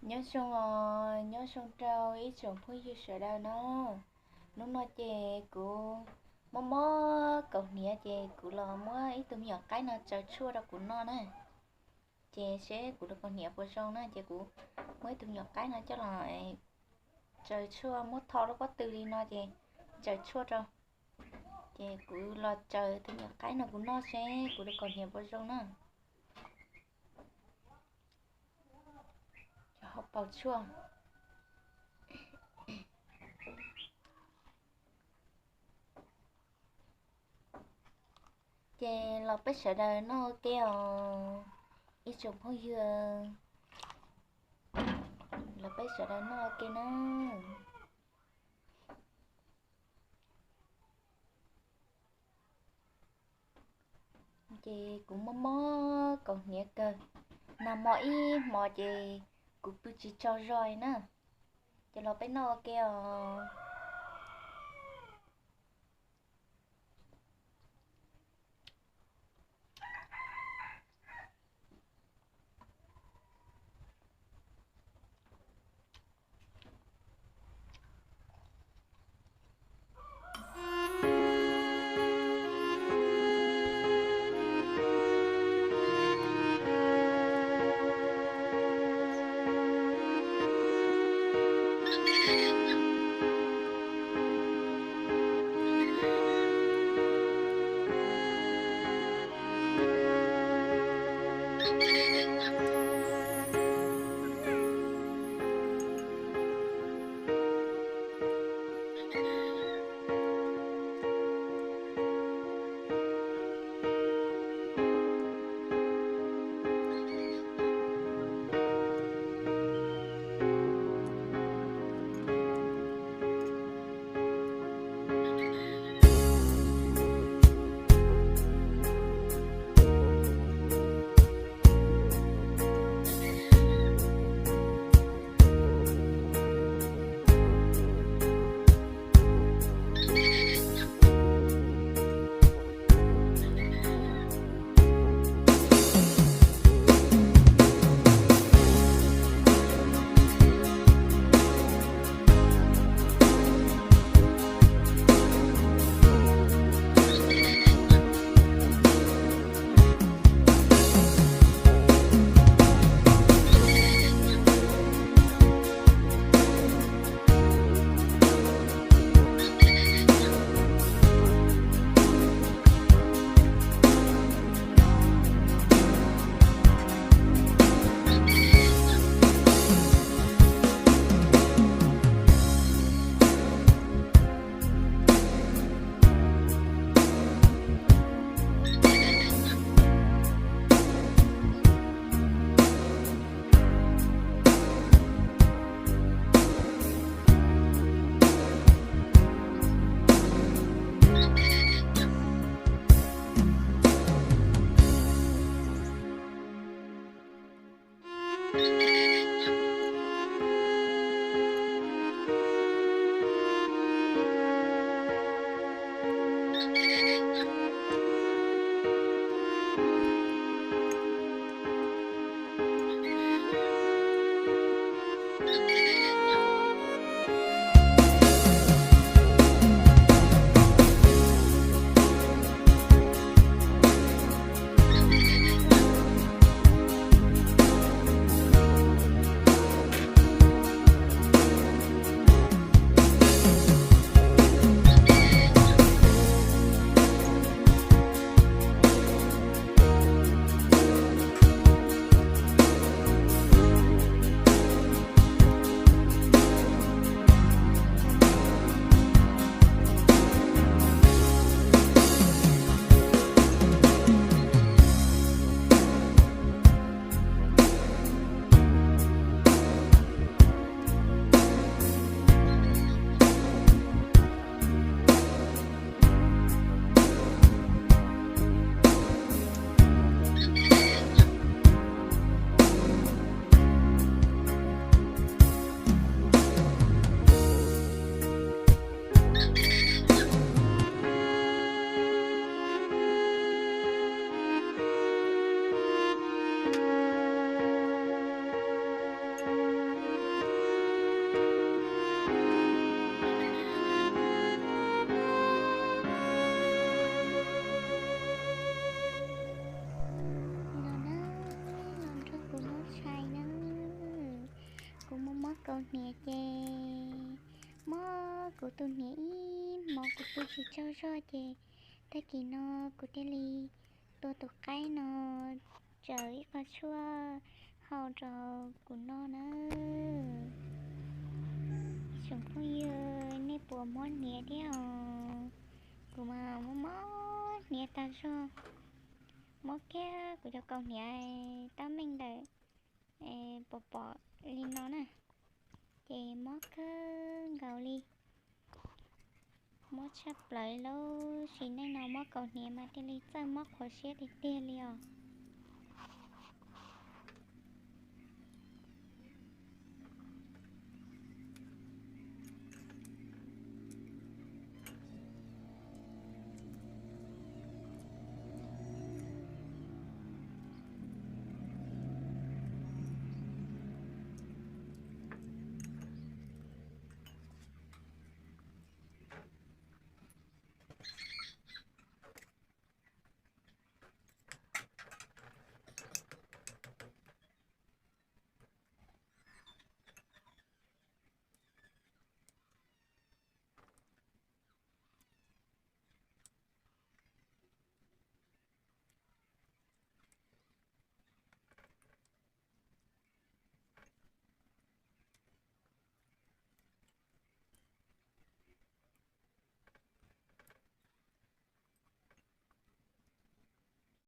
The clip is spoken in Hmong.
Nyob zoo os, nyob zoo rau ib tsoom phooj ywg sawv daws na. Hnub no ces kuv mob mob kaus hniav ces kuv los muab ib tug me nyuam qaib no tsaws tshuaj rau kuv noj na. Ces seb kuv tus kaus hniav puas zoo na ces kuv muab ib tug me nyuam qaib no coj los tsaws tshuaj, muab tho lub pob tw li no ces tsaws tshuaj rau. Ces kuv los tsaws tus me nyuam qaib no kuv noj seb kuv tus kaus hniav puas zoo na. Cov hauv paus tshuaj. Ces los peb sawv daws noj ua ke os, ib tsoom phooj ywg, los peb sawv daws noj ua ke na. Ces kuv mob mob kaus hniav kawg, nag hmo ib hmo ces kuv pw tsis tsaug zog li na. Ces los peb noj ua ke os. Kaus hniav ces mob kuv tus hniav ib hmos kuv pw tsis tsaug zog ces tag kis no kuv thiaj li tua tus qaib no tsaws ib qho tshuaj hau rau kuv noj na. Tsoom phooj ywg, nej puas mob hniav thiab os? Kuv mas mob mob hniav tag zog, mob kiag kuv cov kaus hniav tab meeg ntawm pom pom li no na, ces mob kawg nkaus li. Mob tshaj plaws lub sim neej no mob kaus hniav mas thiaj li txawj mob qhuav siab tiag tiag li os.